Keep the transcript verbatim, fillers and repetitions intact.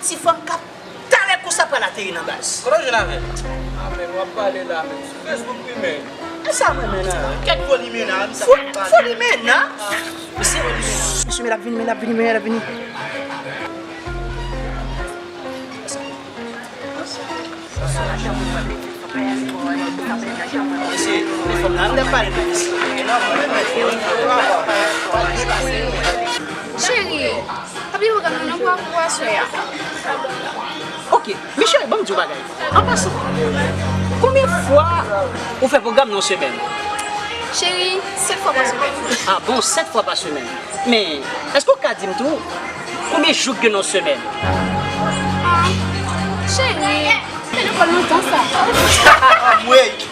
Ti fanm k ap talè konsa pral ateri nan baz. Kote w jwenn avè l? A, men w ap pale la, men sou Facebook wi, men. E sa mwen men nan? Kèk fo limena, m sa Fo, fo limena? Mesye, mesye, men l ap vini, men l ap vini, men l ap vini. Mesye, men fanm nan, m t ap pale de mesye. Cheri, pa bliye pwogram nan non pou, pou aswè a. Ok, men cheri, ban m di w bagay. An pasan, konbyen fwa ou fè pwogram nan semèn? Cheri, sèt fwa pa semèn. Ah bon, sèt fwa pa semèn. Men, èske w ka di m tou, konbyen jou k gen nan semèn? Ah, cheri, se lekòl lontan sa. Anmwey!